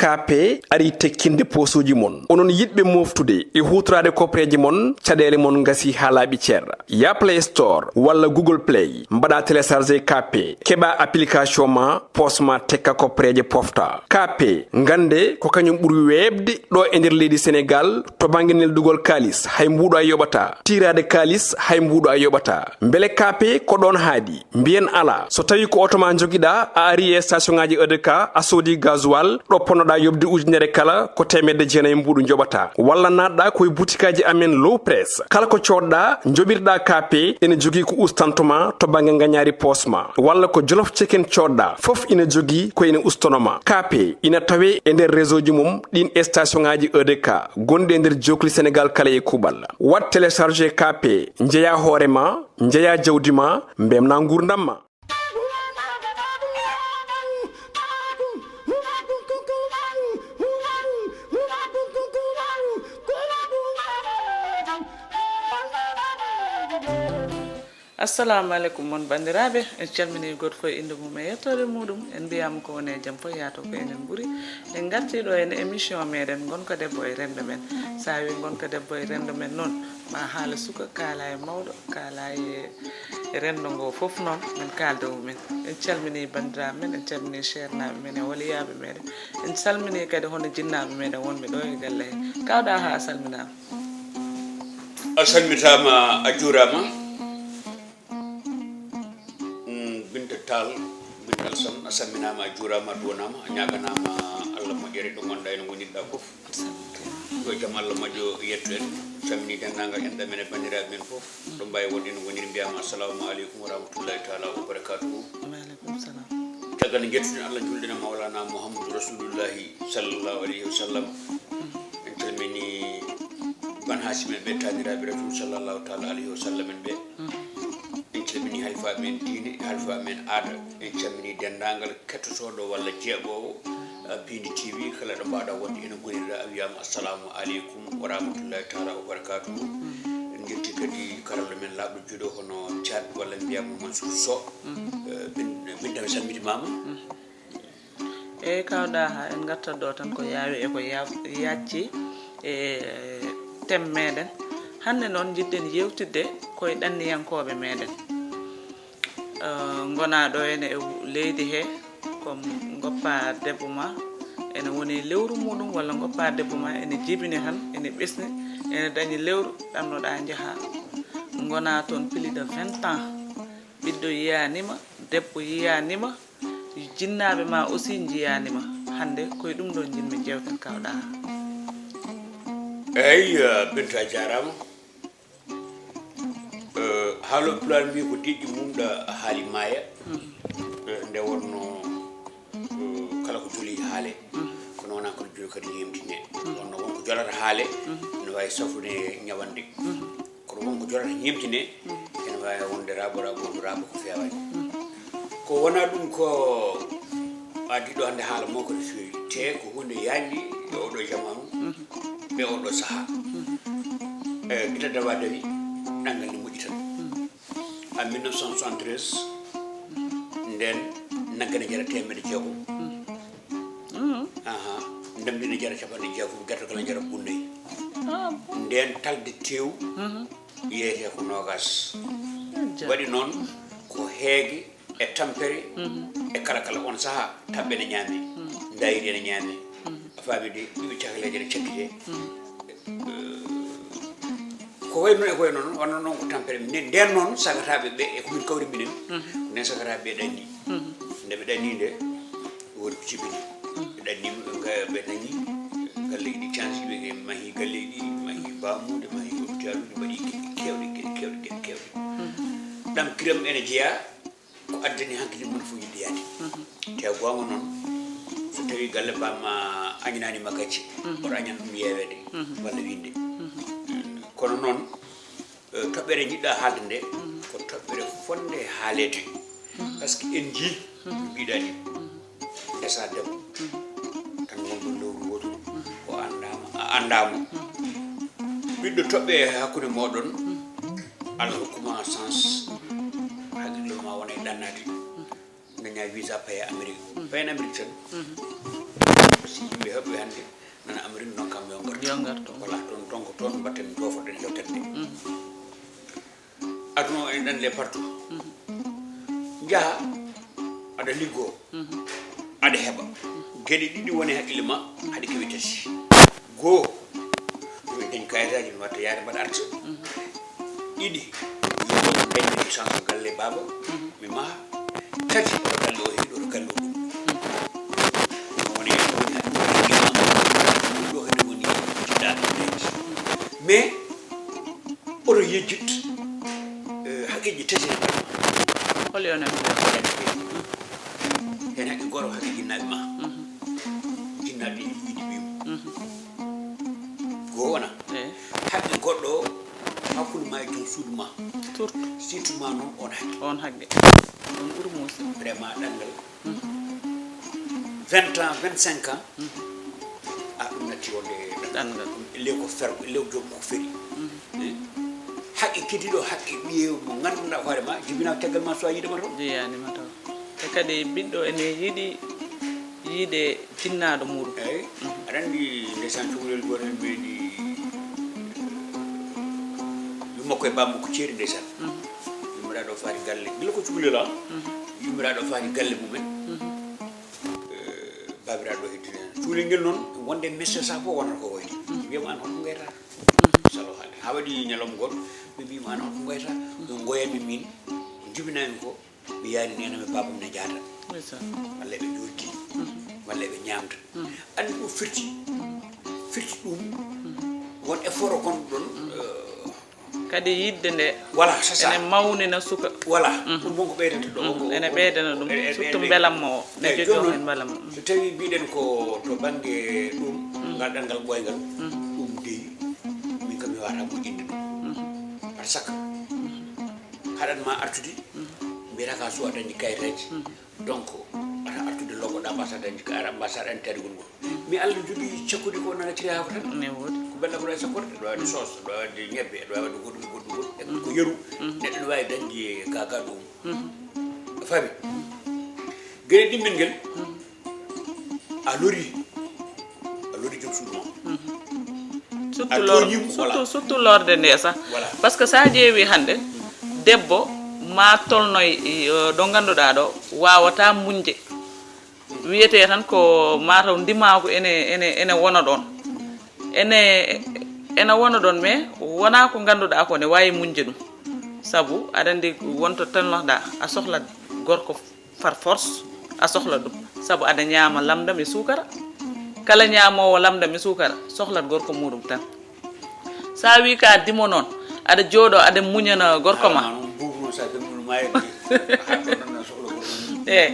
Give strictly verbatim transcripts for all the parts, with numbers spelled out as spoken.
Kaape arii tekkinde poosuuji mon. Onon yiɗɓe mooftude e huutoraade kopreeje mon, caɗeele mon ngasii haa laaɓi cer. Yah Play Store walla Google Play, mbaɗaa télécharger Kaape, keɓaa application ma, poos ma tekka kopreeje pofta. Kaape, ngannde ko kañum ɓuri weeɓde ɗo e nder leydi Senegaal to bannge neldugol kaalis, hay mbuuɗo a yoɓataa. Tiiraade kaalis, hay mbuuɗo a yoɓataa. Mbele Kaape ko ɗoon haaɗi? Mbiyen alaa. So tawii ko oto ma njogiɗaa, a arii e station ŋaaji E D K, a soodii gasoil, ɗo ponnoɗaa yoɓde ujunere kala, ko teemedde jeenayi mbuuɗu njoɓataa. Walla naatɗaa ko e butikaaji amen Low Press. Kala ko coodɗaa, njoɓirɗaa Kaape, ene jogii ko ustanto ma to bannge ngañaari poos ma. Walla ko Jolof Chicken coodɗaa, fof ina jogii ko ene ustono ma. Kaape ina tawee e nder réseau ji mum ɗiin e station ŋaaji E D K gonɗi e nder jookli Senegaal kala e kuuɓal. Waɗ télécharger Kaape, njeyaa hoore ma, njeyaa jawdi ma, mbeltinaa nguurndam ma. Assalamu aleykum mon banndiraaɓe, en calminii gooto fof e innde mum e yettoode muɗum. En mbiyaama ko woni e jam fof yaato ko enen ɓuri. En ngartii ɗo en émission meɗen Ngonka Debbo e Renndo Men. So a wii Ngonka Debbo e Renndo Men noon, ma haala suka, kaala e mawɗo, kaala e renndo ngo fof noon, min kaalda e mum. En calminii banndiraaɓe men, en calminii ceernaaɓe men e waliyaaɓe meɗen. En calminii kadi hono jinnaaɓe meɗen wonɓe ɗo e galle he. Kaw Ɗaha, a salminaama. A salmitaama, a juuraama. Mm, Binta Tall, Binta Alsan, a salminaama, a juuraama, a duwanaama, a ñaaganaama Allah moƴƴere ɗo ngonɗaa ene ngonirɗaa fof. Yo jam Allah moƴƴo yettu en. Salminii denndaangal enɗam men e banndiraaɓe men fof. Ɗo mbaawi wonde ene ngoniri, mbiyaama assalamu aleykum wa rahmatullahi taala wa barakatuhu. Wa aleykum salam. Caggal nde njettuɗen Allah, njuulɗen e Mawlana Muhammadu Rasulullahi sallallahu alayhi wa sallam. En calminii Ban Haasim en ɓe, taaniraaɓe Rasul sallallahu taala alayhi wa sallam en ɓe. En calminii halifaaɓe men diine, halifaaɓe men aada. En calminii denndaangal kettotooɗo walla jeeɓoowo, ah, Piindi T V, kala ɗo mbaawɗaa wonde ene ngonirɗaa, a wiyaama assalamu aleykum wa rahmatullahi taala wa barakatuhu. En njetti kadi karallo men laaɓɗo juuɗe hono Thiat walla mbiyaama Mansour Sow. Eh, Bin-, Binta, mi salmitimaama. Eeyi, Kaw Ɗaha, en ngartat ɗo tan ko yaawi e ko ya-, yaaccii e thème meɗen. Hannde noon njiɗɗen yeewtidde ko e ɗanniyankooɓe meɗen. Eh, ngonaa ɗo ene e leydi he, comme ngoppaa debbo ma ene woni e lewru muɗum, walla ngoppaa debbo ma ene jibini tan, ene ɓesni, ene dañi lewru, ɗannoɗaa njahaa. Ngonaa toon plus de vingt ans, ɓiɗɗo yiyaani ma, debbo yiyaani ma, jinnaaɓe ma aussi njiyaani ma. Hannde ko e ɗum ɗo njiɗmi jeewten, Kaw Ɗaha. Eeyi, eh, Binta, a jaaraama. Eh, haalooɓe Pulaar mbiyi ko deƴƴi mumɗa haali maaya. Eh, nde wonno, eh, kala ko joli haale. Kono wonaa kala joli kadi yemtine. Wonno won ko jolata haale, no waawi safude ñawande. Kono won ko jolata yemtine, ene waawi wonde raaɓo, raaɓo, raaɓo ko feewaani. Ko wonaa ɗum ko adii ɗo hannde haala mawka no feewi, te ko huunde yaañde e oɗo jamaanu, e oɗo sahaa. E gila dawa dawi, ɗanngal ne moƴƴi tan. En mille neuf cent soixante-treize, ndeen nagge ne jara teemedde jeegom. Aha, ndemɗi ne jara capanɗe jeegom, gerte kala jara bunnay. Ndeen talde teew, yeyetee ko noogaas. Waɗi noon ko heege e tampere e kala kala. On sahaa, tabɓe ne ñaame, ndayri ene ñaame. A faami de, ɓiɓɓe cakaleeje ene cakkitee. Ko wayi noon e ko wayi noon, wonno noon ko tampere. Nden, nden noon, sagataaɓe ɓe e ko min kawri minen, nden sagataaɓe ɓe ɗanni. Nde ɓe ɗanni nde, woodi ko jibini. Ɓe ɗanni, ɓe nga-, ɓe ɗanni galleeji ɗi canji, ɓe mahi galleeji, mahi baamuude, mahi hopitaaluuji, mbaɗi geɗe keewɗe, geɗe keewɗe, geɗe keewɗe. Ɗam kiram ene jeyaa ko addani hankadi mum fof yiɗde yaade. Te a goonga noon, so tawii galle baamma añanaani ma gacce, oto añan ɗum yeeweede walla wiinde. Kono noon, eh, toɓɓere njiɗɗa haalde nde, ko toɓɓere fotnde haaleede. Parce que en njii, mbiɗa ni, ndesa debbo, tan wonɗo lewru wootu, o anndaama, a anndaama. Ɓiɗɗo toɓɓe hakkunde mooɗon, Allah hokkuma chance, haqqille ma wona e ɗannaade. Daña visa, paya Amérique. Payen Amérique tan. Si Ɓe heɓɓe hannde nana Amérique, non kam yo ngartu. Yo ngartu. Voilà, toon, toon ko toon mbatten, joofoɗen yewtere nde. Aduna o, en ɗan les partout. Njaha, aɗa liggoo, aɗa heɓa. Geɗe ɗiɗi woni haqqille ma, haɗi kewi tati. Goo, ɗum en dañ kayitaaji, no watta yaade mbaɗa arti. Ɗiɗi, yo dañde mi sanka galle baaba, mi maha. Tati, oto galle o hiɗo, oto galle o ɗum. Ɗum woni, ɗum woni haqqille ma, ɗum ɗo kadi woni jiɗɗaaɗo. Mais, oto yejjit, eh, haqqeeji tati. Hol yo nan mbiya? Heen haqqe gooto, haqqe jinnaaɓe ma. Jinnaaɓe yiɗi ɓiyum. Goo wona. Eh. Haqqe goɗɗo o hakkunde ma e joom suudu ma. Surtout. Surtout ma noon on haqqe. On haqqe. On ɓuri muusi. Vraiment, ɗanngal. Vingt ans, vingt-cinq ans, a ɗum natti wonde ɗanngal. Lew ko fer, lew joom ko feri. Eh? Haqqe kediɗo, haqqe ɓiye mo ngannduɗaa hoore ma, jibina ko caggal ma, so a yiide ma toon. Jeyaani ma toon. Te kadi ɓiɗɗo ene yiɗi yiide jinnaaɗo muuɗum. Eeyi. Aɗa anndi, ndeysaan, cukalel gootel meeɗi yumma ko e bamma ko ceeri, ndeysaan. Yummiraɗo faati galle. Gila ko cukalel, a? Yummiraɗo faati galle mumen. Eh, babiraɗo heddine hen. Cukalel ngel noon, wonde message sa fof wonata ko woyde. Mbiyam an, holko ngoyata? Salo haalde. Haa waɗi ñalawma gooto, ɓe mbiyam an, holko ngoyata? Ɓe ngoyami min, ko jibinami ko, mi yaari nena mi babam ne jaada. Ndeysaan. Walla ɓe jojji, walla ɓe ñaamda. Anndi ɗum firti, firti ɗum, won effort o gonɗo ɗon, eh, kadi yiɗde nde. Voilà, c'est ça. Ene mawnina suka. Voilà. Ɗum won ko ɓeydata ɗo. Ene ɓeydana ɗum, surtout mbelamma o, ne jogii on heen mbelamma. So tawi mbiɗen ko to bannge ɗum, ngal ɗanngal ɓooyngal, ɗum dey, min kam mi wawata moƴƴinde ɗum. Par ce que haɗan ma artude, mbiyata ka so a dañi kayitaji. Donc, ata artude logoɗa ambassade aji, ka ara ambassade aji tarigol ngol. Mi Allah jogii cakkuɗi ko nana ciri haako tan. Ne woodi. Ko bella ko ɗo e sakkorde, ɗo waɗi sauce, ɗo waɗi ñebbe, ɗo waɗi goɗɗum, goɗɗum, goɗɗum. E ko yeru, neɗɗo ne waawi dañde gaga ɗum. A faami? Gere ɗimmel ngel, a lori, a lori joom suudu ma. Surtout a lor-, tooñi mo, surtout, voilà. Surtout lorde nde sax. Voilà. Parce que sa ƴeewi hannde, debbo ma tolnoy, eh, ɗo ngannduɗaa ɗo, wawata muñde. Wiyete tan ko mataw ndimaagu ene, ene, ene wona ɗon. Ene, ene wona ɗon, mais wona ko ngannduɗaa ko ne waawi muñde ɗum. Sabu aɗa anndi wonto tan noɗa, a sohlat gorko par force, a sohlat ɗum. Sabu aɗa ñaama lamndam e suukara. Kala ñaamoowo lamndam e suukara, sohlat gorko muuɗum tan. Sa wi ka dimo noon, aɗa jooɗo, aɗa muñana gorko ma. Awa, noon buubu noon, sa demɗum maayo, a haɗɗo noon, a sohla gorko mum. Eh,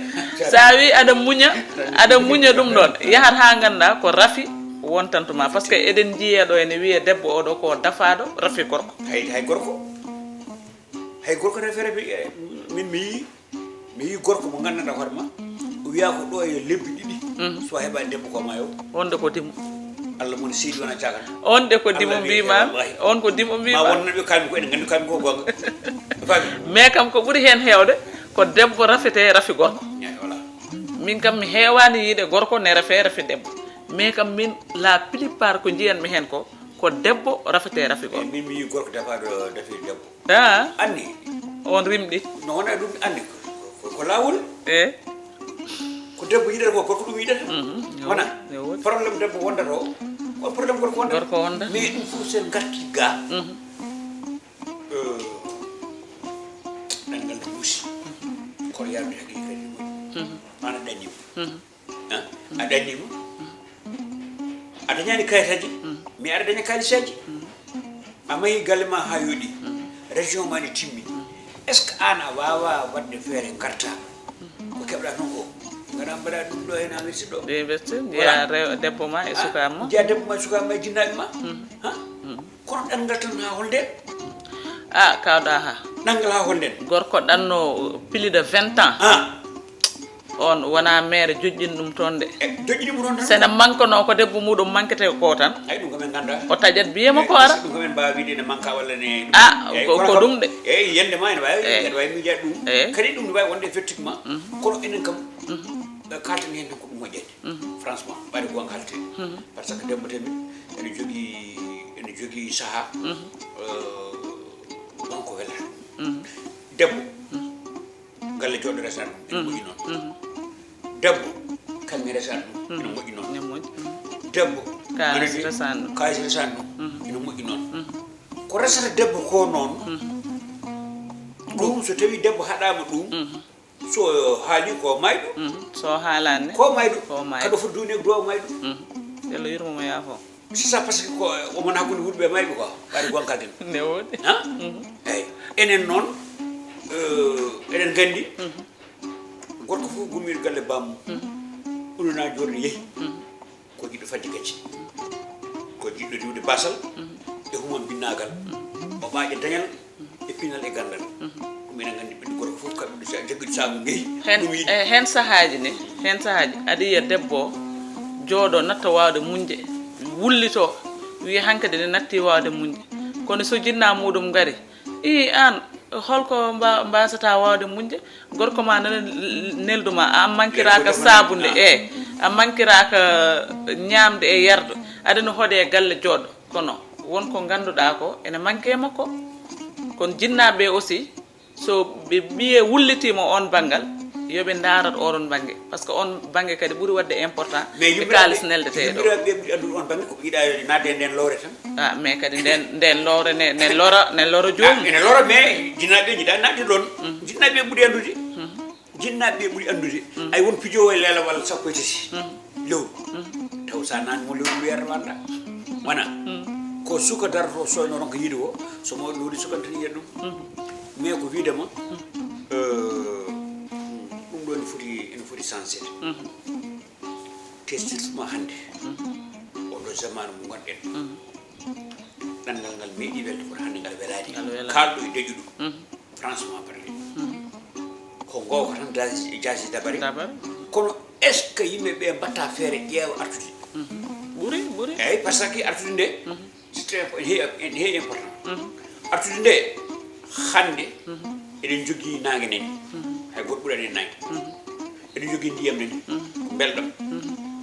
sa wi aɗa muña, aɗa muña ɗum ɗon, yahat ha ngannda ko rafi wontanto ma. Parce que eɗen njiya ɗo ene wiya debbo oɗo ko dafaaɗo, rafi gorko. Hay, hay gorko. Hay gorko rafi, rafi, eh, min mi yii, mi yii gorko mo nganndanɗaa hoore ma, o wiya ko ɗo e lebbi ɗiɗi, so a heɓaani debbo ko ma yo. On de ko dimo. Allah mon seedi wona caagal. On de ko dimo Allah wiya, mbima, wallahi. On ko dimo mbima. Ma won naɓe kalmi ko ene nganndi kalmi ko goonga. A faami? Mais kam ko ɓuri heen heewde ko debbo rafete rafi gorko. Eh, voilà. Min kam mi heewaani yiide gorko ne rafe rafi debbo. Mais kam min la plupart ko njiyanmi heen ko, ko debbo rafete rafi gorko. Eh, min mi yii gorko dafaaɗo dafi debbo. Ah. Anni. On rimɗi. No wona ɗum anni. Ko, ko, ko laawol. Eh. Ko debbo yiɗata ko, gorko ɗum yiɗata. Mhm. Wona. Yo woodi. Problème debbo wondata o, ko problème gorko wondata. Gorko wonda. Mais ɗum fof sen ngarti ga. Mhm. Eh, ɗanngal no muusi. Kono yaarude haqiiqa kadi no moƴƴi. Mhm. Ana ɗanni mo. Mhm. Ah, a dañi mo. A dañani kayitaji, mais aɗa daña kalisaji. A mahi galle ma ha yooɗi. Région ma ne timmi. Est-ce que an a wawa wadde feere garta? Ko keɓɗa toon ko. Ngana mbaɗa ɗum ɗo hen a wesi ɗo. Ɓe westi, voilà. Mbiya rew-, debbo ma e suka ma. Njiya debbo ma e suka ma e jinnaɓe ma. Ha? Kono ɗanngal tan ha holde? Ah, kawɗa ha. Ɗanngal ha holde? Gorko ɗanno plus de vingt ans. Ah. On wona maire joƴƴin ɗum toon de. Eh, joƴƴini mo toon tan. Sene manque no ko debbo muɗum manquete ko tan. Ay, ɗum ko men ganda. O taƴat biye mo ko ara. Ɗum ko men mbawa wiide ne manque walla ne. Ah, ko, ko ɗum de. Eyyi, yande ma ene wawi, ene wawi miijaade ɗum. Kadi ɗum ne wawi wonde effectivement. Kono enen kam, Kalten heen tan ko ɗum moƴƴani. Franchement, ɓayde gonga haalten. Par ce que debbo tamit ene jogii, ene jogii sahaa, eh, won ko welata ɗum. Debbo, galle jooɗo resata ɗum, ene moƴƴi noon. Debbo, kañum resata ɗum, ene moƴƴi noon. Ene moƴƴi. Debbo, kaalis resata ɗum, kaalis resata ɗum, ene moƴƴi noon. Ko resata debbo ko noon, ɗum so tawi debbo haɗaama ɗum, so haali ko mayɗo. So haalaani ne? Ko mayɗo. Ko mayɗo. Kaɗo fof duuni e duwa mayɗo. Yalla yurmo mo yaafo. C'est ça, parce que ko omon hakkunde wuɗɓe mayɓe ko ɓaari gonkalden. Ne woodi. Ha? Eyyi. Enen noon, eh, eɗen nganndi, gorko fof gummiiɗo galle baammum, unana joorde yehi. Ko jiɗɗo fadde gacce, ko jiɗɗo riiwde baasal e humam binnaagal, o ɓaaƴa dañal e pinal e ganndal. Ɗum enen nganndi ɓiɗɗo gorko fof kaɓɓiɗo sa-, jaggude sabu ngehi. Heen, ɗum yiɗi. Eh, heen sahaaji ne, heen sahaaji aɗa yiya debbo o jooɗo natta waawde muñde, wullito, wiya hankadi ne natti waawde muñde. Kono so jinnaa muɗum ngari, ii, aan, holko mba-, mbasata waawde muñde? Gorko ma nana l-, l-, neldu ma, a mankiraaka saabude, e a mankiraaka ñaamde e yarde, aɗa no hoɗe e galle jooɗo. Kono won ko ngannduɗaa ko ene manke makko. Kono jinnaaɓe aussi, so ɓe ɓiye wullitiima oon banngal, yo ɓe ndaarat oɗon bannge. Par ce que oon bannge kadi ɓuri waɗde important e kaalis neldeteeɗo. Yummiraaɓe ɓe ɓuri anndude oon bannge ko ɓe yiɗa naatde e ndeen lowre tan. Ah, mais kadi ndeen, ndeen lowre ne, ne lora, ne lora joomum. Ah, ene lora, mais jinnaaɓe ɓe njiɗa naatde ɗoon. Jinnaaɓe ɓe ɓuri anndude. Jinnaaɓe ɓe ɓuri anndude. Ay won pijowo e leelawal sappo e tati. Lewru. Taw sa naani mo lewru ndu yarata wanda. Wona. Ko suka darto soyno ronka yiide o, so mawɗo lowri sukan tan yiyat ɗum. Mais ko wiidema, euh, ɗum ɗo ene foti, ene foti changede. Te surtout ma hannde, oɗo zamanu mo ngonɗen, ɗanngal ngal meeɗi welde kono hannde ngal welaani. Ngal welaani. Kaalɗo e dañuɗo, franchement parler, ko ngooka tan jaasi, jaasi dabare. Dabare. Kono est-ce que yimɓe ɓe mbatta feere ƴeewa artude? Ɓuri, ɓuri. Eyyi, par ce que artude nde, c'est très impo-, ene heewi, ene heewi important. Artude nde, hannde, eɗen njogii naange nani. Hay gooto ɓurani en naange. Eɗen njogii ndiyam nani, ko belɗam.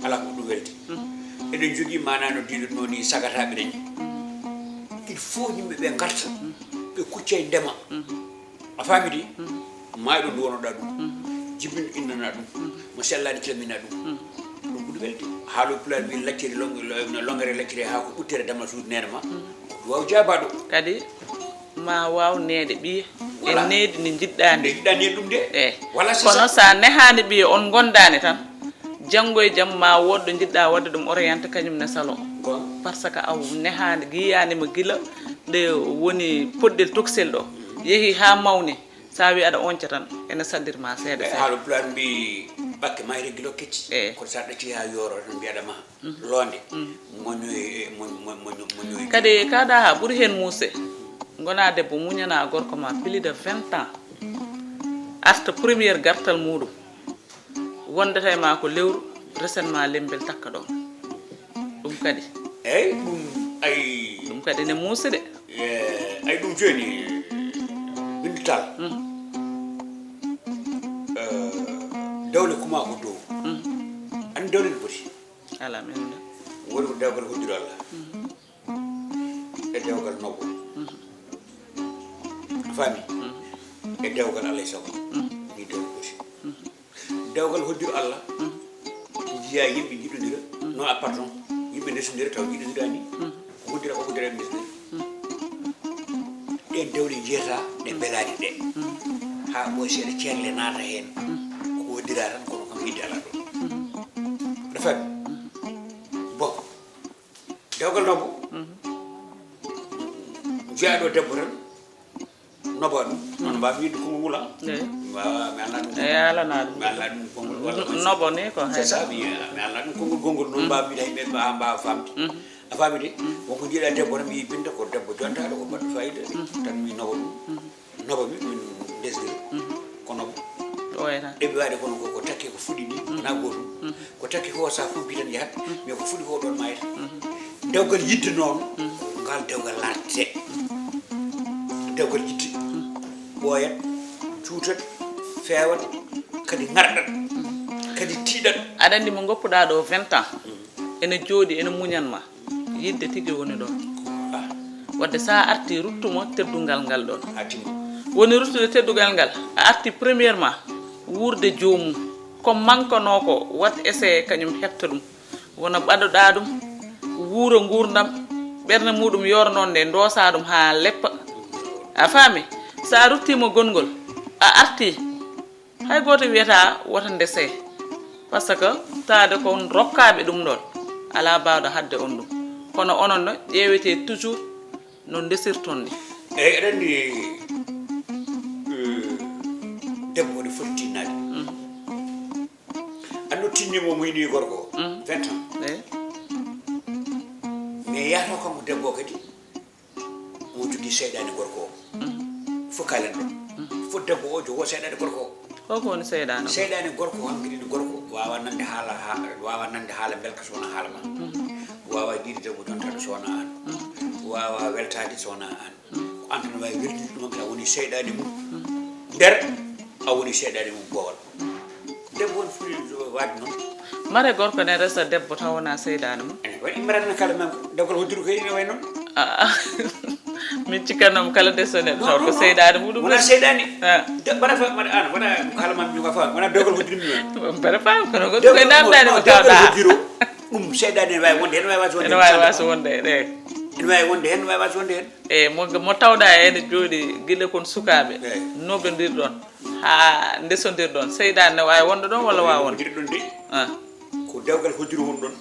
Alaa ko ɗum weldi. Eɗen njogii maanaa no diiɗo noon ni sagataaɓe nani. Il faut yimɓe ɓe ngarta, ɓe kucca e ndema. A faami de? Maayɗo nduwanoɗaa ɗum, jibinɗo innanaa ɗum, mo sellaani calminaa ɗum. Ɗum ɓuri welde. Haalo pulaar mbiyi lacciri long-, lo-, no longere lacciri haa ko ɓuttere damma suudu neene ma. Ko duwaw jaabaaɗo. Kadi ma waaw neede ɓiye e needi ndi njiɗɗaa ndi. Nde njiɗɗaa neede ɗum de. Eyi. Voilà, c'est ça. Kono so a nehaani ɓiye, on ngondaani tan, janngo e jam ma wood ɗo njiɗɗaa waɗde ɗum orienté kañum ne salon. Ko? Par ce que a nehaani, giyaani mo gila ɗe woni poɗɗel toksel ɗo. Yehi haa mawni. Sa wi aɗa oñca tan, ene saddir ma seeɗa. Eyi, seeɗa. Haalo pulaar mbi ɓakke mayre gilo kecci. Eyi. Kono sa ɗacci ha yooro tan mbiyaɗa maha. Loonde. Moñoy, moñ-, moñ-, moñ-, moñoy. Kadi kaɗa ha ɓuri hen muusde. Gona debbo muñana gorko ma plus de vingt ans. Arta première gartal muɗum. Wondata e ma ko lewru, resen ma lembel takka ɗon. Ɗum kadi. Eyyi, ɗum ay. Ɗum kadi ne muusi de. Eh, ay ɗum jooni, Binta Tall. Eh, dawle kuma ko dow. An dawle no foti? Ala men de. Woni ko dewgal hoddiro Allah. E dewgal nobbo. A faami? E dewgal Allah e sago. Ni dewgal foti. Dewgal hoddiro Allah, njiya yimɓe njiɗodira, non, ah, pardon, yimɓe ndesodira taw njiɗodiraani. Ko hoddira, ko hoddira, ɓe ndesodira. Ɗen dewle njiyata ɗe mbelaani ɗe. Haa ɓooy seeɗa ceerle naata heen. Ko hoddira tan kono kam yidde alaa ɗon. Aɗa faami? Bon. Dewgal nobbo. Njiya ɗo debbo tan. Noba ɗum, noon mbaawmi wiide konngol ngol, ah. Eyi. Waawa, mi anndaa ɗum. Eyi, a alanaa ɗum. Mi anndaa ɗum konngol walla mi. Noba ni ko c'est ça, mi, mi anndaa ɗum konngol gonngol, noon mbaawmi wiide hay ɓe mbaawa, mbaawa faamde. A faami de? Won ko njiɗa debbo tan, mi yii Binta ko debbo jontaaɗo, ko baɗɗo fayida, tan mi noba ɗum. Noba mi, min ndesdira. Ko noba. Ɗeɓi waɗde kono ko, ko takke ko fuɗi ni, wonaa gootum. Ko takke ko sa fompi tan yahat, mais ko fuɗi ko ɗon mayata. Dewgal yidde noon, ko ngal dewgal lartete. Dewgal yidde. Ɓooyat, juutat, feewat, kadi ŋarɗat. Kadi tiiɗat. Aɗa anndi mo ngoppuɗaa ɗo vingt ans, ene jooɗi, ene muñan ma. Yiɗde tigi woni ɗon. Ah. Wadde so a artii, ruttumo teddungal ngal ɗon. Woni ruttude teddungal ngal, a artii premièrement wuurde joomum. Ko mankanoo ko, waɗ essayé kañum heɓta ɗum. Wona ɓadoɗaa ɗum, wuuro nguurndam, ɓernde muɗum yoora noon nde, ndoosaa ɗum haa leppa. A faami? So a ruttiima gonngol, a artii, hay gooto wiyataa wota ndesee. Parce que taade ko on rokkaaɓe ɗum ɗoon, alaa baawɗo haɗde on ɗum. Kono onon no ƴeewetee toujours no ndesirton ni. Eeyi, aɗa anndi, eh, debbo ne foti tinnaade. Mm. Anno tinni mo muyni gorko. Mm. Vingt ans. Eh. Mais yaata kanko debbo kadi, mo jogii seyɗaane gorko o. Mm. Fof kaalen ɗon. Mm. Fof debbo o jogo seyɗaane gorko o. Koko woni seyɗaane o? Seyɗaane gorko o hankadi ni gorko, wawa nande haala, ha, wawa nande haala belka so wona haala ma. Mm. Wawa jiidi debbo jontaɗo so wona an. Mm. Wawa weltade so wona an. Ko an tan wawi weltinde ɗum, hankadi a woni seyɗaane mum. Mm. Nder a woni seyɗaane mum boowal. Debbo on foti waɗde noon. Mare gorko ne resa debbo taw wona seydaane mum. Ene waɗi mbaɗatno kala men ko dewgal hodduru kay ene wayi noon. Ah, ah. Min cikkannooma kala ndeso neɗɗo taw ko seydaane muɗum. Wona seydaane. Ah. Mbaɗa fa mbaɗa an mbaɗa kala ma mi ko faam wona dewgal hodduru mi won. Mbaɗa faam kono ko koye namdaani mo tawɗa. Dewgal hodduru ɗum seydaane ene wawi wonde heen wawi wasa wonde. Ene wawi wasa wonde heen. Ene wawi wonde heen wawi wasa wonde heen. E mo mo tawɗa ene jooɗi gila kon sukaaɓe. Noɓe ndir ɗon. Haa ndesondirɗon. Seyɗaane ne waawi wonde ɗon walla waawa wonde? Wondirɗon de. Ah. Ko dewgal hojjuru woni ɗon.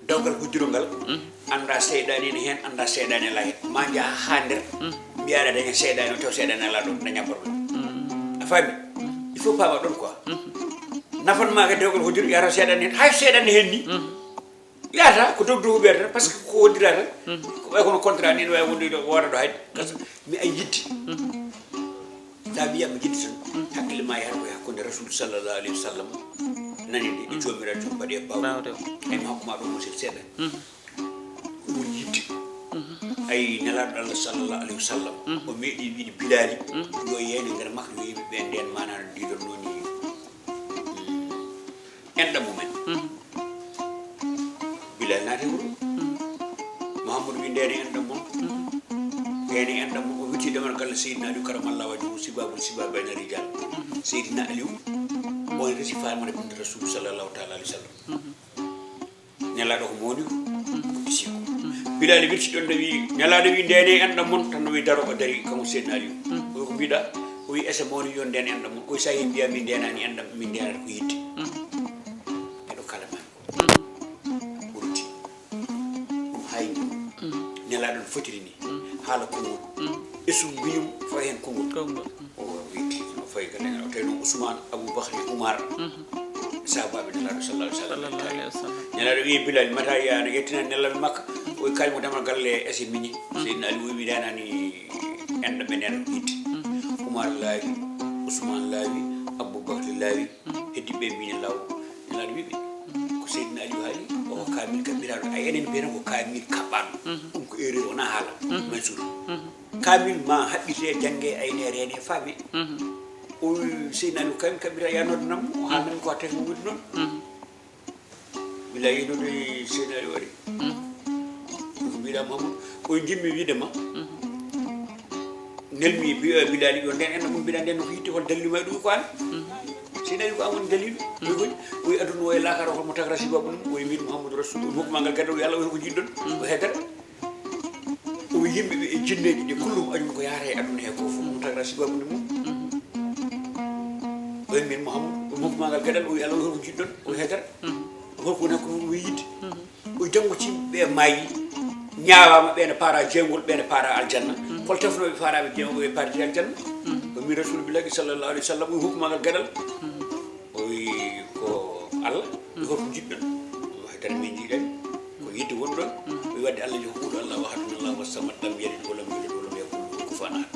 Dewgal hojjuru ngal. Mm. Annda seyɗaane ne heen, annda seyɗaane alaa heen. Ma njaha haa nder. Mm. Mbiyaɗa daña seyɗaane, taw seyɗaane alaa ɗon, daña problème. Mm. A faami? Mm. Il faut paama ɗon quoi. Mm. Nafan ma ka dewgal hojjuru, yahata seyɗaane heen. Hay seyɗaane heen ni. Mm. Yaata ko dogdu huɓe tan parce que ko woddira tan. Ko ɓay kono contrat ni no wawi wonde ɗo wona ɗo hay. Parce que mi ay yidde. Sa wiya mi yidde tan. Hakkille ma yaata ko hakkunde rasul sallallahu alayhi wa sallam. Nani de e jomiraɗo jom mbaɗi e bawɗo. Ay mi hokkuma ɗo musid seeɗa. Ko woni yidde. Ay nelaɗo allah sallallahu alayhi wa sallam o meeɗi wiide bilali yo yeene nder makko yo yimɓe ɓe nden manano diɗon noni. Enɗam mumen. Bilal naati wuro. Mouhamadou wi ndene enɗam mon. Ndene enɗam mon o witti demal galle seydina aliou karamallah wajhu sibabul sibabi bayna rijal. Seydina aliou on resi famane binde rasul sallallahu taala alih wa sallam. Nelaɗo ko mawni ko ɓiɗɗo siko. Bilal wirti ɗon no wi nelaɗo wi ndene enɗam mon tan no wi daro o dari kamo seydina aliou. Oy ko mbiɗa o wi ese mawni yo nden enɗam mon oy sa yi mbiya min ndenani enɗam min ndenata ko yidde. Eɗo kala man ko ɓurti ɗum hayni. Nelaɗon fotiri ni haala konngol. Esum mbiñum fawa hen konngol. O witi no fawi ka nena o tawi ɗum ousmane aboubacry oumar. Sahabaɓe nelaɗo sallallahu alaihi wasallam. Nelaɗo wi bilal mata yana yettina nelaɓe makka. O kalimo damal galle ese miñi. Seydina ali wimi danani enɗo ɓe nena yitti. Oumar laawi, ousmane laawi, aboubacry laawi. Heddi ɓe mbini law nelaɗo wiɓe ko seydina aliou haali o kamil kaɓɓiraɗo ay enen mbiyata ko kamil kaɓɓaɗo. Ɗum ko erreur wona haala. Mansour kamil ma haɓɓite jangge ayne reene faami. O seydina aliou kamil kaɓɓira yanode nam o haalnami ko a tawi mo woni noon. Bila yiɗude seydina aliou waɗi ko mbiɗa mamadou koye jimmi wiide ma. Nelmi bilali yo nden enɗam mum mbiɗa nden no ko yitte hol dalil ma e ɗum ko an. Seydina aliou ko an woni dalilu. Oy holi oy aduna o e lakara holmo tagra sibabu mum oy mbiɗo mouhamadou rasul o hokkumagal gadda o yo allah oy ko jiɗɗon o hedere. O wi yimɓe ɓe e jinneji ɗi kullum añum ko yaata e aduna he ko fof mo tagra sibabu nde mum. Oy min mouhamadou o hokkumagal gadal o wi allah oy holko jiɗɗon o hedere. Holko woni hakkude mum o wi yidde. O janngo timɓe maayi ñaawama ɓe ne paara jeygol ɓe ne paara aljanna. Hol tefnoɓe faaraɓe jeygol ɓe paarde aljanna? O mi rasul billahi sallallahu alaihi wasallam o hukkumagal gadal. O wi ko allah. Holko jiɗɗon? Haydara min jiiɗani ko yidde wonɗon. O wi wadde allah joko ɓuuɗo allah wahadun allah wasamat lam yalid walam yulad walam yakun lahu kufuwan ahad.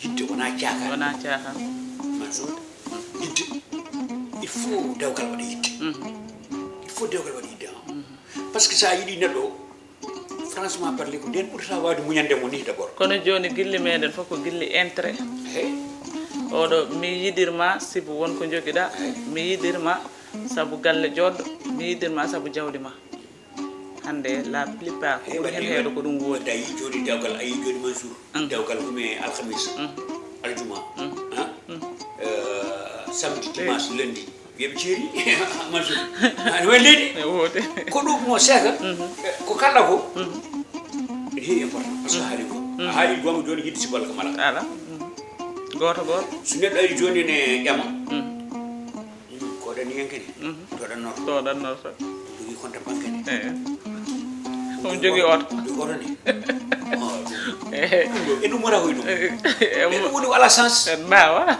Yidde wona caakan. Wona caakan. Mansour yidde il faut dewgal waɗa yidde. Il faut dewgal waɗa yidde. Parce que sa yiɗi neɗɗo franchement parler ko nden ɓurtata wawde muñande mo ni d'abord. Kono joni gilli meɗen fof ko gilli intérêt. Oɗo mi yiɗirma sibu wonko joguiɗa. Mi yiɗirma Sabu galle jooɗɗo, mi yiɗirma sabu jawdi ma. Hannde, la plupart, ko ɓuri heen heewde ko ɗum woodi. Wadde a yii jooni dewgal, a yii jooni Mansour. Dewgal ɗum e alhamis, aljuma, ah, euh, samedi, dimanche, lundi. Wiyaɓe ceeri, Mansour. Aɗa waɗi leydi? E woodi. Ko ɗum mo seeka, ko kalɗa ko. Ene heewi important. Parce que a haali ko. A haali gonga jooni yiɗde si golle kam alaa. Alaa. Gooto gooto. So neɗɗo ari jooni ne ƴama. Ko ɗan yen kene. Toɗan noto. Toɗan noto. Jogii compte banque ne. Eh. Ɗum jogii oto. Jogii oto ne. Eh. E ɗum wara koye ɗum. Eh, E ɗum woni ala sens. En mbaawa.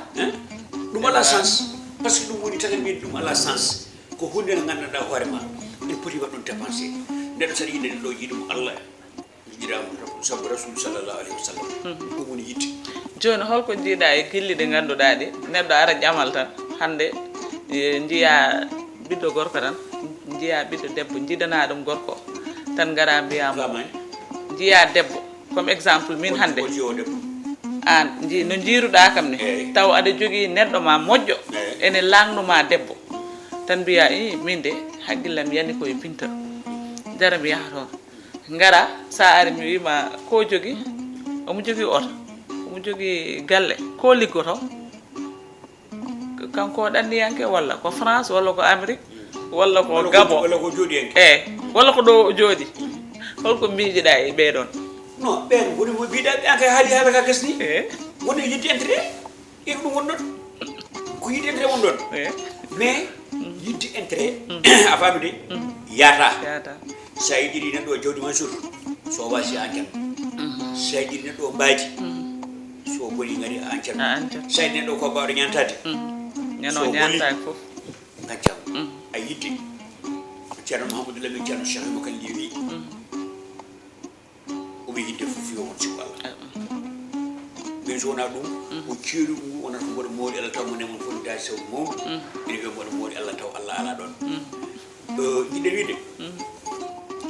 Ɗum ala sens. Parce que ɗum woni tata min ɗum ala sens. Ko hunde nde nganndanɗaa hoore ma. En poti waɗ ɗum dépensé. Neɗɗo saɗa yiɗde ɗo yiɗum Allah. Yiɗiraama sabu Rasul sallallahu alayhi wa sallam. Ɗum woni yiɗde. Jooni, holko njiiɗa e gilli ɗi ngannduɗaa ɗi? Neɗɗo ara ƴamal tan. Hannde, e, njiya ɓiɗɗo gorko tan, njiya ɓiɗɗo debbo, njiɗana ɗum gorko. Tan ngara mbiya mo, Famani. Njiya debbo. Comme exemple, min hannde. Woni o debbo. An, nji-, no njiiruɗaa kam ni. Eey. Taw aɗa jogii neɗɗo ma moƴƴo. Eey. Ene laamnu ma debbo. Tan mbiya, "Ii, min de, hakkillam yani koye Binta. Jara mi yaha toon." Ngara, sa ari mi wiima, "Ko jogii?" Omo jogii oto. Omo jogii galle. Ko liggoto? Kanko o ɗanniyanke walla ko France walla ko Amérique walla ko Walla ko- Gabon? Walla ko jooɗiyanke. Eh, walla ko ɗo o jooɗi? Holko miijiɗa e ɓee ɗon? Non, ɓen woni mo mbiɗa ɓe an kay haali haala ka gasni. Eh, Woni yiɗde intérêt. Eko ɗum woni ɗon. Ko yiɗde intérêt woni ɗon. eh, Mais yiɗde intérêt, a faami de, yaata. Yaata. Sa yiɗiri neɗɗo o jawdi Mansour, so wasi a ancan. Sa yiɗiri neɗɗo o mbaadi, so boni ngari a ancan. A ancan. Sa yiɗi neɗɗo ko bawɗo ñantade, Ñano So boli. Ñantaaki fof. Ngaccan. A yiɗde. Ceerno Mahamadou Lamine Ceerno Cheikh Ibrahima Kane Leydi wi, omo yiɗde fof yo won sikko Allah. Min so wonaa ɗum, ko ceeɗu ngu wonata ko mboɗo mooli Allah taw mo nemon fof ne daasi sabu mawɗo. Ene wiya mboɗo mooli Allah taw Allah alaa ɗon. Jiɗɗen wiide,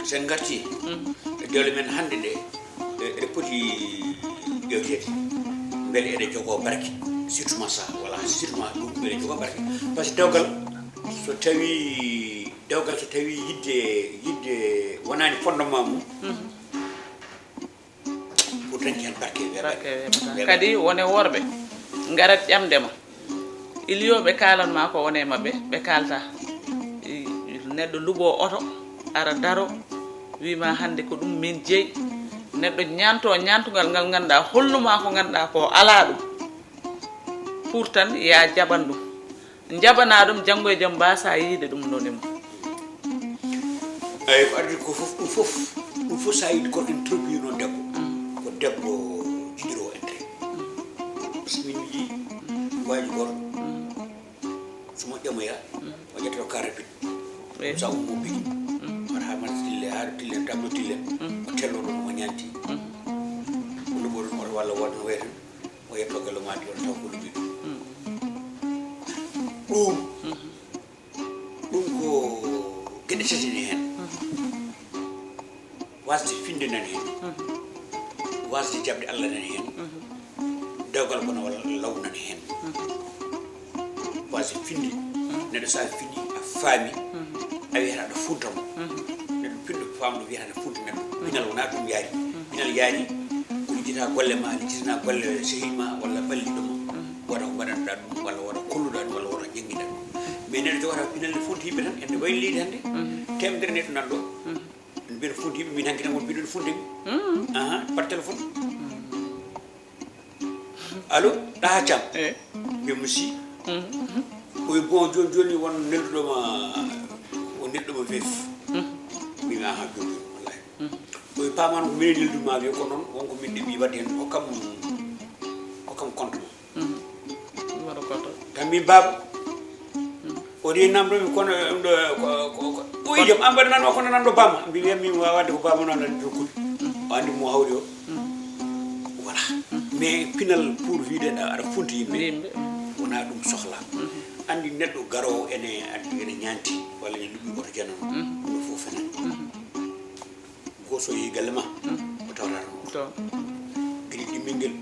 so en ngarti e dewle men hannde nde, e- eɗe poti ƴewteede. Mbele eɗe jogoo barke, surtout ma sa, wala surtout ma ɗum, eɗe jogoo barke. Par ce que dewgal, so tawi dewgal, so tawi yiɗde, yiɗde wonaani fondement mum, ko dañde heen barke weeɓaani. Barke weeɓataa. Kadi wone worɓe ngarat ƴamde ma. Iliyo ɓe kaalan ma ko wone maɓɓe, ɓe kaalta. I- Neɗɗo luɓo oto, ara daro, wima hannde ko ɗum min jeyi. Neɗɗo ñanto ñantugal ngal ngannduɗaa, holnuma ko ngannduɗaa ko alaa ɗum. Pour tan ya jaɓan ɗum. Njaɓana ɗum, janngo e jam mbasa yiide ɗum none mum. Eyi, ko addi ko fof, ɗum fof, ɗum fof sa yiɗi gorko ne trompir noon debbo. Ko debbo jiɗiroowo intérêt. Par ce que min mi yii, waaji goto, so mo ƴamoya, o ƴetta o kara bit. Sa ummo bigi, wata ha man tille, ha tille, tableau tille, o tello ɗum, o ñanti. O luɓo ɗum, oto walla wooda no wayi tan, o yetto galle ma, wala taw ko luɓi ɗum. Ɗum, ɗum ko geɗe tati ne heen. Wasde finde nani heen. Wasde jaɓde Allah nani heen. Dewgal kono walla law nani heen. Wasde finde, neɗɗo sa fini a faami, a wiyata aɗa funta mo. Neɗɗo pinɗo faamɗo wiyata aɗa funta neɗɗo. Pinal wona ɗum yaari. Pinal yaari ko lijjita golle ma, lijjitana golle sehil ma walla balliɗo ma. Wota ko mbaɗanɗa ɗum walla wota kolluɗa ɗum walla wota janngiɗa ɗum. Mais neɗɗo jogata pinal ne funti yimɓe tan, ene wayi leydi hannde. Temedere neɗɗo nan ɗo. Mbiɗa funti yimɓe, min hanki tan won mbiɗon funti mi. Aha, par téléphone. Allo, ɗaha cam. Eh. Mbiya mo si. Koye bon joni joni won nelduɗo ma, o nelduɗo ma vef. Mbimi aha joni joni wallahi. Koye pamano ko minen nelduma wiya ko noon, wonko min ɗeɓi wadde hen, hokkam, hokkam compte mo. Numéro goto. Tan min baaba. O ri namdo mi kono ɗum ɗo ko ko ko ɓoyi jam an mbaɗa nan o kono nan ɗo bama mbi wiya min wawa wadde ko bama noon andi jokkude. O andi mo hawri o. Voilà. Mais pinal pour wiide aɗa funti yimɓe. Yimɓe. Wona ɗum sohla. Andi neɗɗo garowo ene andi ene ñanti walla ene luɓi oto janano. Ɗum fof fenani. Gooto so yehi galle ma, o tawata toon. Toon. Kadi ɗimmel ngel,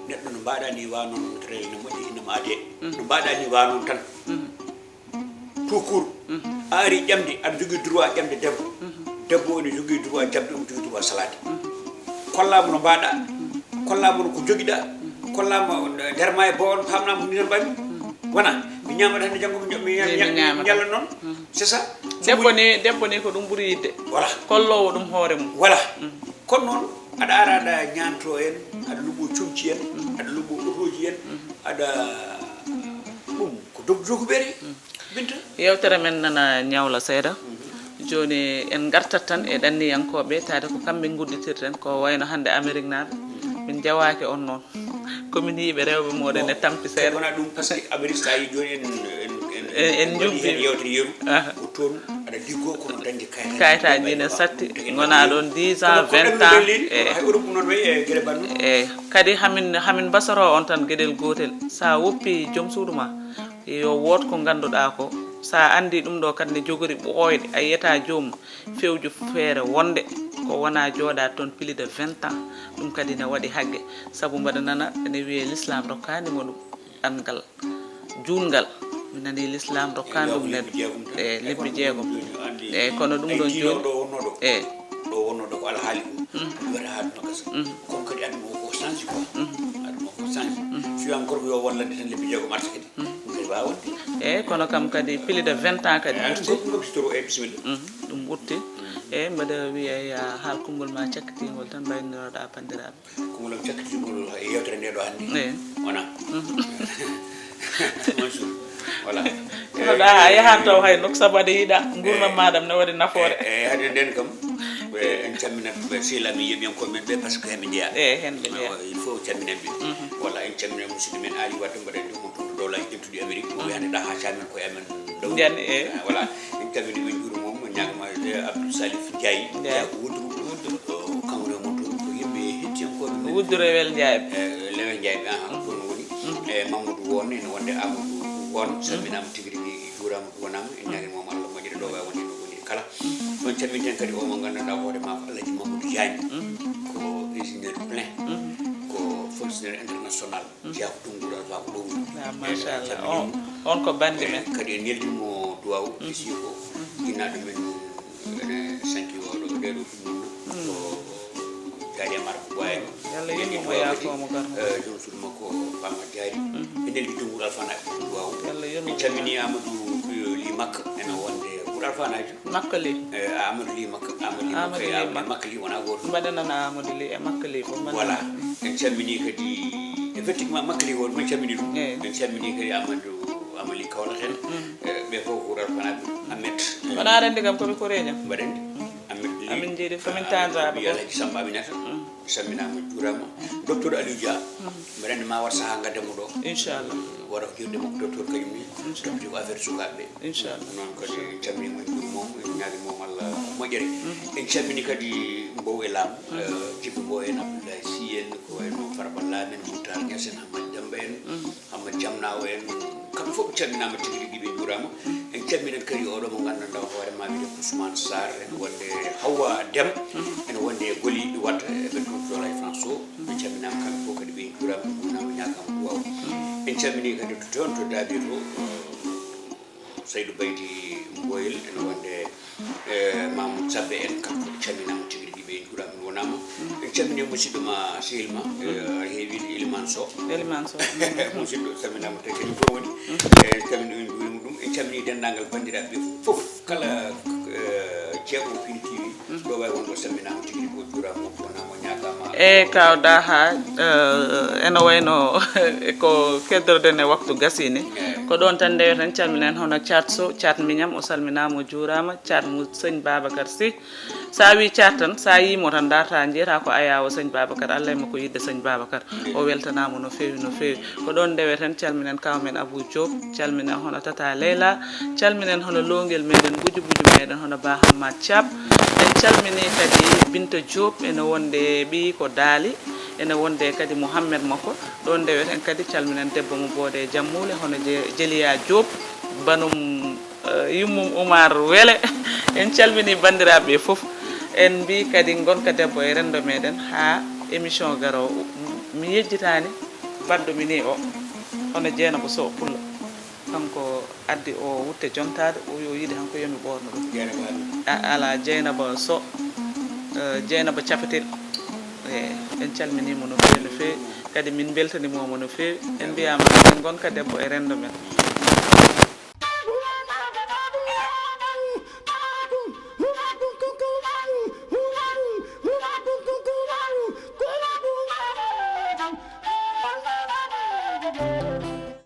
neɗɗo no mbaɗa ni wa noon, no tereel no moƴƴi, ina maade. No mbaɗa ni wa noon tan. tout court. A ari ƴamde, aɗa jogii droit ƴamde debbo. Debbo ene jogii droit jaɓde, omo jogii droit salaade. Kollaama no mbaɗa, kollaama no ko jogiɗa, kollaama nder ma e boowal, pamnama ko ni tan mbaɗmi. Wona mi ñamat hannde, janngo mi ña- mi ña- mi ña- mi ñamat. Ñalla noon. C'est ça. Debbo ni, debbo ni ko ɗum ɓuri yidde. Voilà. Kolloowo ɗum hoore mum. Voilà. Kono noon aɗa ara aɗa ñaanto en, aɗa luɓo comci en, aɗa luɓo otoji en, aɗa ɗum ko dogdogɓere. Binta. Yewtere men nana ñawla seeɗa. Jooni en ngartat tan e ɗanniyankooɓe, taade ko kamɓe ngudditirten, ko wayno hannde Ameriknaaɓe. Min njawaaki on noon. Ko min yiiɓe rewɓe mooɗon e tampi seeɗa. Wona ɗum, parce que Amerik, so a yii jooni en, en, en, En, en en waɗi njubbii. Heen yewtere yeru. Aha. Ko toon aɗa liggoo, kono dañde kayitaaji. Kayitaaji ne satti. Ngonaa ɗoon dix ans, vingt ans. Hay Europe noon wayi e gere banndum. E kadi hamin, hamin mbasoro on tan geɗel gootel. So a woppii joom suudu ma, yo woot ko ngannduɗaa ko, so a anndii ɗum ɗo kadi ne jogori ɓooyɗe, a yiyata joomum fewju feere wonde ko wona jooɗa toon plus de vingt ans, ɗum kadi ne waɗi hagge. Sabu mbaɗa nana ene wiyee l'islam rokkaani mo ɗum ɗanngal juutngal. Mi nanii l'islam rokkaani ɗum neɗɗo. E lebbi jeegom. E kono ɗum ɗon jooni. E ɗo wonnoo ɗo ko alhaali ɗum. Ɗum wiyata haa ɗum gasa. Comme kadi aduna o ko change quoi. Aduna o ko change. Fiyan gorko yo wallande tan lebbi jeegom arta kadi. Ɗum kadi waawa wonde. E kono kam kadi plus de vingt ans kadi ɓurti. Ɗum kam sitoro e bisimilla. Ɗum ɓurti. E mbaɗa wiya ya haal konngol ma cakkitingol tan mbaynirooɗa banndiraaɓe. Konngol am cakkitingol e yewtere nde ɗo hannde. Wona. Mansour. Voilà. Kono ɗa a yahan taw hay nokku sabu aɗa yiɗa ngurnam maɗam ne waɗi nafoore. E hade nden kam, en camminat ɓe sehilaaɓe yeeɓiyankooɓe men ɓe, parce que heɓe njeya. E hen ɓe njeya. Il faut camminan ɓe. Voilà, en camminat musidɗo men Ali Wade, mbaɗen ɗum mo toon to dowlaji dentuɗi Amérique, mo wiyande ɗa ha camin koye amen. Ndiyani, e. Voilà, en calmini ɓe, njuurima mo, ñaagama, e Abdou Salif Ndiaye. Ndiaye ko Wudru. Wudru. Kanko ne mo toon ko yimɓe hettiyankooɓe men. Wudru e Wel Ndiaye. E Lewel Ndiaye ɓe, aha, ɗon woni. E Mamadou Won, ene wonde Amadou Won, salminaama tigi rigi, juuraama, juuraama. En ñaagirima mo Allah moƴƴere ɗo wawi wonde no woniri kala. Ɗon calminten kadi o mo ngannduɗaa hoore ma ko Alhaji Mamadou Diagne. Ko ingénieur plein. Ko fonctionnaire international. Jeyaa ko Donnguuru Alfaa ko ɗo woni. Ah, machallah. On, on ko bande men. Kadi en neldinmo duwaw, isi ko innaaɗo men ene sanki oɗo, ɗeɗo ɗum ko Jaari Amar ko Boye. Yalla yurmo mo, yaafoo mo garmo. Joom suudu makko Pama Jaari. En neldi Donnguuru Alfaa naaɓe duwaw. Yalla yurmo. En calmini Amadou Li Makka, ene wonde Guur Alfaa naajo. Makka Li. E Amadou Li Makka, Amadou Li Makka, Amadou Li Makka. Makka Li wona gooto. Mbaɗanana Amadou Li e Makka Li fof mbaɗanana. Voilà. En calmini kadi, effectivement, Makka Li won, min calmini ɗum. En calmini kadi Amadou, Amadou Li Kawlax en. E ɓe fof ko Guur Alfaa naaɓe. Ahmed. Kono aɗa anndi kam ko mi koreejo. Mbaɗa anndi. Ahmed Li. Amin njiɗi, ko min taaniraaɓe. Alhaji Samba Aminata. Salminaama, juuraama. Docteur Aliou Dia, mbeɗa anndi ma waɗ sahaa ngaddanmo ɗo. Inchallah. Wara ko hirde makko docteur kañum ni. Inchallah. Toppiti ko affaire sukaaɓe ɓe. Inchallah. Noon kadi en calminii mo, en njuuriima mo, en ñaagii mo Allah moƴƴere. En calminii kadi Mbow e Laam, eh, Jibbo Mbow en, Abdoulaye Sy en, ko wayno Farba Laam en, Moutar Niass en, Hammat Demba en. Amma Jamnaawo en, kamɓe fof ɓe calminaama tigi rigi, ɓe njuuraama. En calminat kadi oɗo mo nganndanɗaa hoore ma wiyde Ousmane Sarr, ene wonde Hawa Dem, ene wonde e Goli Wata, e ɓe toon Joola e France o. Ɓe calminaama kamɓe fof kadi, ɓe njuuraama, ɓe njuurnaama, ñaagaama duwaaw. En calminii kadi to toon to Daabe to, Saydou Baydi Mboyel, ene wonde, eh, Mamoudou Sabbe en, kamɓe fof ɓe calminaama tigi rigi, ɓe njuuraama, ɓe njuurnaama. En calminii musidɗo ma, sehil ma, eh, heewi Elimane Sow. Elimane Sow. Musidɗo, salminaama tigi, kañum fof woni. Eh, en calminii, en njuuriima ɗum. En calminii denndaangal banndiraaɓe ɓe fof, kala, eh, jeeɗo Firi T V. Ɗo wawi wonde o salminaama tigi rigi, o juuraama, o juurnaama, o ñaagaama. E kaw Daha, eh, ene wayno ko keddoren e waktu gasii ni. Ko ɗoon tan ndeweten, calminen hono Thiat Sow, Thiat Miñam, o salminaama, o juuraama, Thiat mo sëñ Babacar Sy. So a wii Thiat tan, so a yii mo tan, darta, njiyata ko ayaawo sëñ Babacar, Allah e makko yiɗde sëñ Babacar. O weltanaama no feewi, no feewi. Ko ɗoon ndeweten, calminen kaw men Abou Diop, calminen hono Tata Leyla, calminen hono loongel meɗen, buju buju meɗen, hono Ba Hammat Thiam. En calminii kadi Binta Diop, ene wonde ɓiyi ko Daali, ene wonde kadi Mouhammed makko. Ɗoon ndeweten kadi, calminen debbo mo Boode Jammuule, hono Je-, Jeliya Diop, banum, eh, yummum Oumar Wele. En calminii banndiraaɓe ɓe fof. En mbii kadi ngonka debbo e renndo meɗen haa émission garoowo. Mi yejjitaani baɗɗo mi ni o, hono Jeynaba Sow Pullo. Kanko addi o wutte jontaade, o yo yiɗi hanko yomi ɓoorno ɗum. A- ala Jeynaba Sow, eh, Jeynaba Capetel. E en calminii mo no feewi, no feewi. Kadi min mbeltaniima mo no feewi. En mbiyaama en ngonka debbo e renndo men.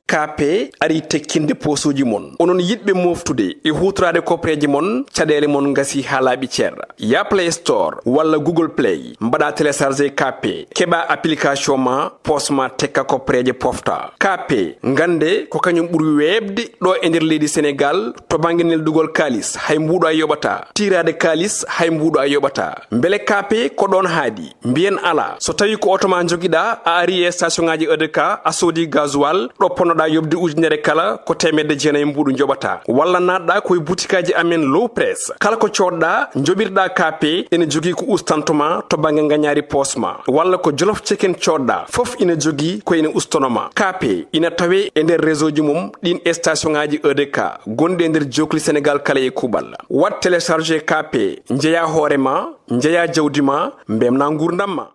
K P ari tekkinde poosuuji mon. Onon yiɗɓe mooftude e huutoraade kopreeje mon, caɗeele mon ngasi haa laaɓi cer. Ya Play Store walla Google Play, mbaɗa télécharger K P, keɓa application ma, poos ma tekka kopreeje pofta. K P, ngannde ko kañum ɓuri weeɓde ɗo e nder leydi Senegal to bannge neldugol kaalis, hay mbuuɗo a yoɓata. Tiiraade kaalis, hay mbuuɗo a yoɓata. Mbele K P ko ɗoon haaɗi? Mbiyen alaa. So tawii ko oto ma njogiɗaa, a ari e station ŋaaji E D K, a soodi gasoil, ɗo ponnoɗaa yoɓde ujunere kala, ko teemedde jeenayi mbuuɗu njoɓataa. Walla naatɗaa ko e butikaaji amen Low Press. Kala ko coodɗaa, njoɓirɗaa K P, ene jogii ko ustanto ma to bannge ngañaari poos ma. Walla ko Jolof Chicken coodɗaa, fof ina jogii ko ene ustono ma. K P ina tawee e nder réseau ji mum ɗiin e station ŋaaji E D K gonɗi e nder jookli Senegal kala e kuuɓal. Waɗ télécharger K P, njeyaa hoore ma, njeyaa jawdi ma, mbeltinaa nguurndam ma.